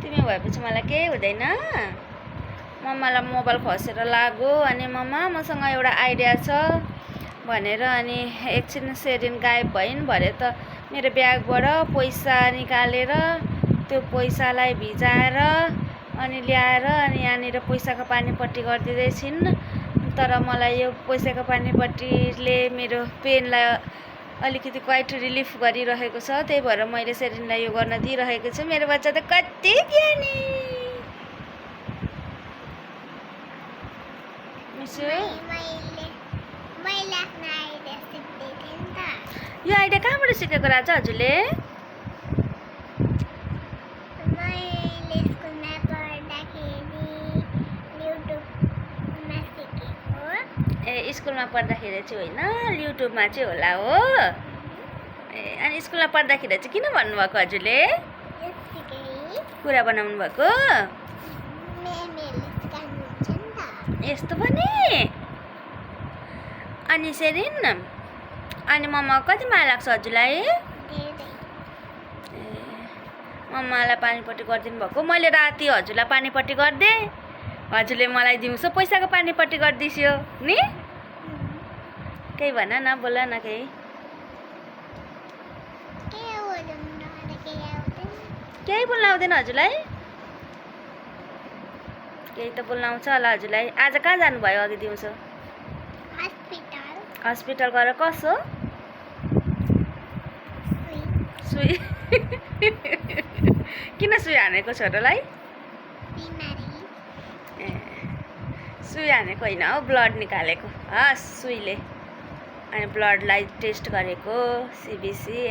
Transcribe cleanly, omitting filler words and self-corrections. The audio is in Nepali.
तिमी भएपछि मलाई केही हुँदैन। मम्मालाई मोबाइल खसेर लाग्यो अनि मम्मा मसँग एउटा आइडिया छ भनेर अनि एकछिन सेरिन गायब भइन् भरे त मेरो ब्यागबाट पैसा निकालेर त्यो पैसालाई भिजाएर अनि ल्याएर अनि यहाँनिर पैसाको पानीपट्टि गरिदिँदैछिन्। तर मलाई यो पैसाको पानीपट्टिले मेरो पेनलाई अलिकति क्वाइट रिलिफ गरिरहेको छ, त्यही भएर मैले सेरिनलाई यो गर्न दिइरहेको छु। मेरो बच्चा त कति ज्ञानी। यो आइडिया कहाँबाट सिकेको राजा हजुरले? ए स्कुलमा पढ्दाखेरि चाहिँ होइन, युट्युबमा चाहिँ होला हो। ए अनि स्कुलमा पढ्दाखेरि चाहिँ किन भन्नुभएको हजुरले? कुरा बनाउनु भएको यस्तो पनि। अनि सेरिन अनि मम्मा कति माया लाग्छ हजुरलाई? ए मम्मालाई पानीपट्टि गरिदिनु भएको। मैले राति हजुरलाई पानीपट्टि गरिदिएँ, हजुरले मलाई दिउँसो पैसाको पानीपट्टि गरिदिस्यो नि। केही भन न, बोल न केही। केही बोल्न आउँदैन हजुरलाई? केही त बोल्न आउँछ होला हजुरलाई। आज कहाँ जानुभयो अघि दिउँसो? हस्पिटल गएर कसो? सुई किन सुई हानेको छोरालाई? ए सुई हानेको होइन हौ, ब्लड निकालेको। हस् सुईले अनि ब्लडलाई टेस्ट गरेको। सिबिसी